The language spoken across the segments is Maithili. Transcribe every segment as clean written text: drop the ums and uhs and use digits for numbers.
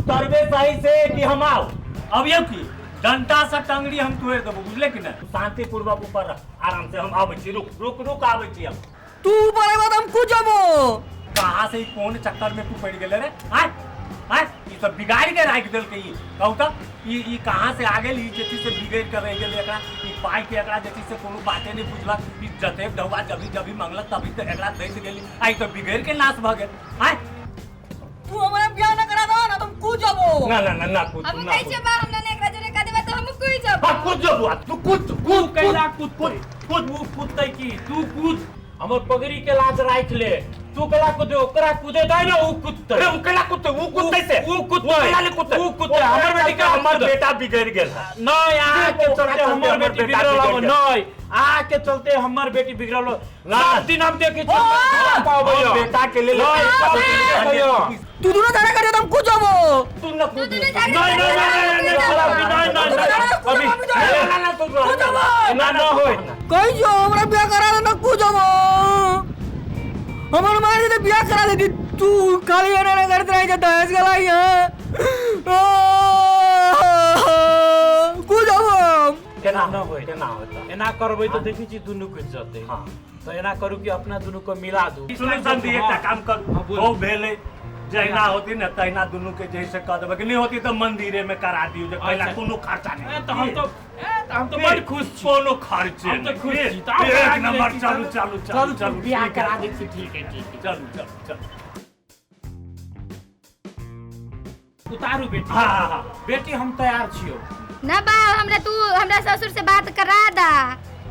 उतरबे सही से कि हम आओ अबियौ की डंटा से टंगड़ी हम तोड़ि देबो बुझले कि नहि शांति पूर्वक ऊपर रह आराम से हम आबै छी रुक रुक रुक आबै छी हम तू ऊपर अयबा तऽ हम कूद जेबो कहाँ से ई कोन चक्कर में तू पड़ गेले रे आय आय ई सब बिगाड़ के राखि देलकै ई कहू तऽ ई ई कहाँ से आ गेल ई जे छै से बिगड़ के रहि गेल एकरा ई पाइ के एकरा जे छै से कोनो बाते नहि बुझलक ई जतेक ढौआ जभी जभी मंगलक तभी तऽ एकरा दैत गेली आइ तऽ बिगड़ के नाश भऽ गेल आय तू हमरा बियाह ना करा दो ना तुम कूद जेबो ना ना ना ना कूद हम ना कहै छियै बा हमरा ने एकरा जोरे कह देबा तऽ हम कूद जेबो हाँ कूद जो बुआ तू कूद तू कूद कैला कूद कूद कूद तू कूदतै की तू कूद हमर पगड़ी के लाज राखि ले तू केला कूदे ओकरा कूदे दे ना ऊ कूदतै अरे उ केला कूदतै उ कूदतै से ऊ कूदतै उ केला नहीं कूदतै ऊ कूदतै हमर बेटी के हमर बेटा बिगड़ गेल है नहीं अहाँ के चलते हमर बेटी बेटा बिगड़ल बिगड़ हो गेल। नहीं अहाँ के चलते हमर बेटी बिगड़ल हो ना। सब दिन हम देखै छी हम बेटा के लेल नहीं, सब दिन देखै छी। तू दोनों झगड़ा करियो तो हम कूद जेबो तू न तू कूद दुनू झगड़ा नहीं नहीं नहीं नहीं नहीं नहीं नहीं अभी ना ना ना तू कूद जेबो ना ना होय कहीं जो हमरा बियाह करा दे ना कूद जेबो हमर मारी तो बियाह करा देती तू खाली एना ना करत रही जा दहेज गलाई है कूद जेबो हम केना ना होय। केना होता एना करबै तऽ देखै छी दुनू कूदि जेतै हाँ तऽ एना करू कि अपना दुनू के मिला दू सुनू संधि एकटा काम हाँ, करू बोल। ओ भेलै जहिना होती ने तहिना दुनू के जैसे कह देबै कि नहीं होती तऽ मंदिरे में करा दियौ जे कैला अच्छा। कोनो खर्चा ए, नहीं तऽ हम तो ए, तऽ हम तो बड़ खुश छी कोनो खर्चे हम तऽ नहीं। खुश छी, तऽ आब एक करा नंबर दै छी, चलू चलू चलू चलू बियाह ठीक है। करा दै छी ठीक है ठीक है चलू चलू चलू उतारू बेटी हाँ हाँ हाँ बेटी हम तैयार छियौ ना बा हमरा तू हमरा ससुर से बात करा दा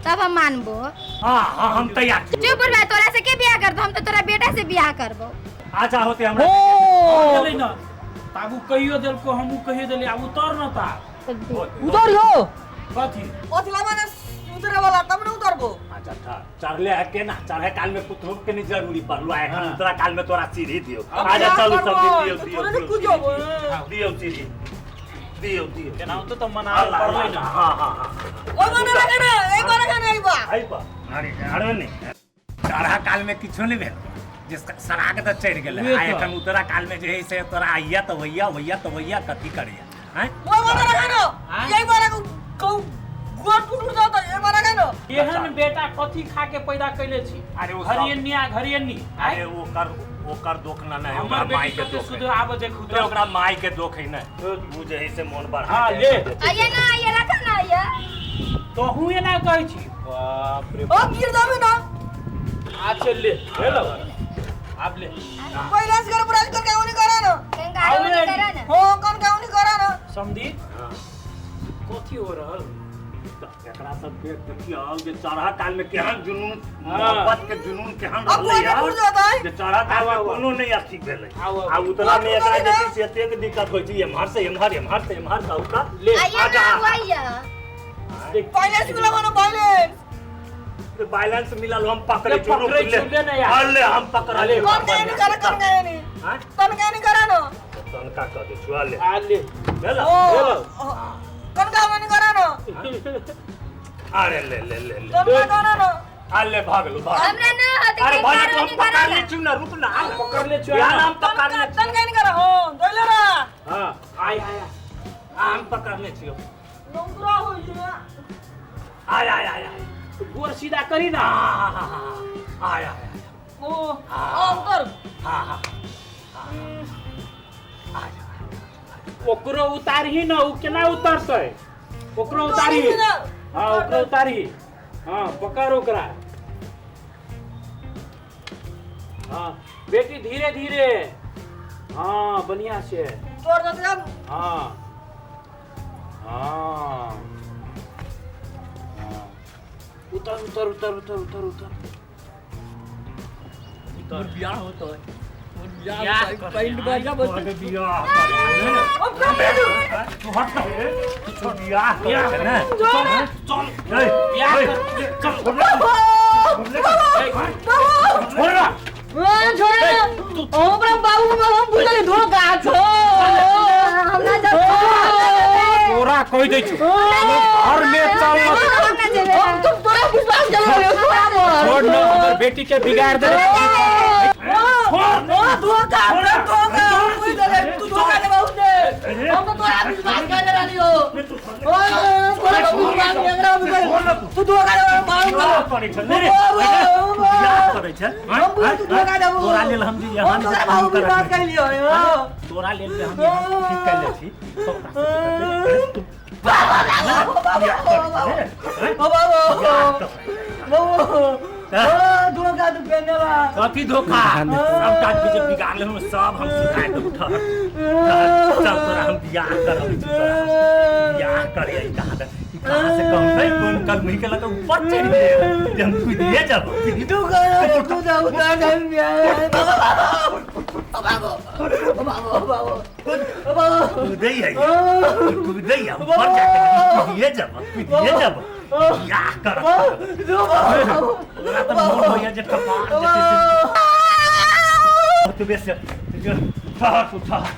तब हम मानबो हाँ हाँ हम तैयार छी चुप बुढ़वा तोरा से के बियाह करबो हम तो तोरा बेटा से बियाह करबो अच्छा होते हमरा ओ गेलै न ताबू कहियो देलको हमहूँ कहियो देली आब उतर न ता उतर यो कथी ओथला माने उतरे वाला तब न उतरबो अच्छा अच्छा चढ़ले है के ना चढ़े काल में कुछ के नहीं जरूरी पड़लो है हाँ। उतरा काल में तोरा सीढ़ी दियो अब आजा बियाह चलू करबो, सब दियो तो दियो तोरे ने दियो, कूद जेबो। दियो सीढ़ी दियो दियो केनाहुतो तऽ मना अल्लाह, पड़लै अल्लाह, न हाँ हाँ हाँ ओइ माने रखे ना ए बार रखे ना ई बा आई बा अरे अरे नहीं चढ़ा काल में किछो नहीं भेल जिसका सराग तऽ चढ़ि गेलै उहे आ तऽ। एखन उतरा काल में जे है से तोरा आइया तऽ वैया वैया तऽ वैया कथी करैया आँय ओइ माने रखे ना आँय? यही बार कहूं गोड़ टूट जाता ए बार रखे ना एहन बेटा कथी खा के पैदा कैले छी अरे ओ सब- घरियनिया घरियनी अरे ओकर ओकर दोख ना नहीं हमर ओकरा माई बेटी के कते दोख शुद्ध है आब देखू अरे ओकरा माई के दोख है ना उ जे है से मोन बढ़ा हाँ, के ले। आइया ना आइया रखा ना आइया तोहू एना कहै छी बाप रे ओ गिर जाबे ना अच्छा ले हेलो आब ले पहले से कर ब्रश कर के नहीं करा ना कंगारू आउ करा ना हो कौन का नहीं करा ना समधी हाँ। कथी हो रहल तऽ एकरा सब के देखियौ जे चढ़ा काल में केहन जुनून हाँ। मोहब्बत के जुनून केहन अब रहलै कोई यार टूट जाता है जे चढ़ा काल में आउ, आउ, कोनो नहि अथी भेलै आउ, आउ। आ उतना में एकरा जे छै से एतेक दिक्कत होइ छै एम्हर से एम्हर एम्हर से एम्हर कहू तऽ ले आइया आजा। ना आइया पहले से मिला मानो बैलेंस बैलेंस मिलल हम पकड़े ले, पकड़ै छी, छी, ले ना यार। ले हम पकड़ ले। कौन का नहीं करा कौन का नहीं हाँ? तन का नहीं करा ना तनका कह दे छुआ ले आ ले भेल ओ हेलो। कौन का नहीं करा ना अरे ले ले ले ले तन का करा ना आ ले भाग लो भाग हमरा ना होते अरे भाई कंगारू तो हम नहीं पकड़ करा ले ना छी ना रुक ना पकड़ ले छी यार हम तन पकड़ का ले तन का नहीं करा हो दोले ना हां आय आय आय। हम पकड़ ले छी नौकरा हो जिया आय आय आय आय गोर सीधा करी ना हाँ हाँ हाँ आय आय ओ आ उतर हाँ हाँ आय ओकरो उतारही ना उ केना उतरतै ओकरो उतारही हाँ ओकरो उतारही हाँ पकड़ ओकरा हाँ बेटी धीरे धीरे हाँ बढ़िया से तोड़ दे हम हाँ हाँ हाँ उतर उतर उतर उतर उतर उतर मोर बियाह होता है मोर बियाह बियाह करते पैंट हैं। बाजा तोहर बस बियाह करे तू हट ना तू छोड़ बियाह करे ना चल चल ए, बियाह ए, कर चल छोड़ ना छोड़े हमरा बाबू हम बुझल धोखा छो हमरा जब तोरा कहि दै छु घर में चल हम ना जेबे हम तुम तोरा विश्वास चल रहल तोरा पर छोड़ न हमर बेटी के बिगाड़ दे ओ धोखा धोखा बुझल तू धोखा दे बाबू ने हम तो तोरा विश्वास कर रहली हो। ओए तोरा विश्वास नहीं हमरा तू धोखा दे मारू। करै छै रे, बियाह करै छै। हम तू धोखा देबो। तोरा लेल हम जे यहाँ हम तोरा बाबू विश्वास कर लियो। तोरा लेल जे हम यहाँ ठीक कैले छी तो ओकरा से तू बाबू बाबू बाबू बाबू धोखा तू करने बा। कथी धोखा? सबटा जे बिगाड़ले हम सब हम सिखा देब। ठहर चल, तोरा हम बियाह करबै छी, तोरा बियाह करे। ई कहाँ ई कहाँ से कम नहीं कोन कल मुही के लगा ऊपर चढ़ गेल जे हम कूदिए जब। तू कर तू जा उतार दे बाबू बाबू बाबू बाबू बाबू कूदै है, कूदै है ऊपर जाके कूदिए जब, कूदिए जब बियाह कर। तोरा तऽ मोन होइया जे कपार जे छै से तू बेस ठहर, तू ठहर।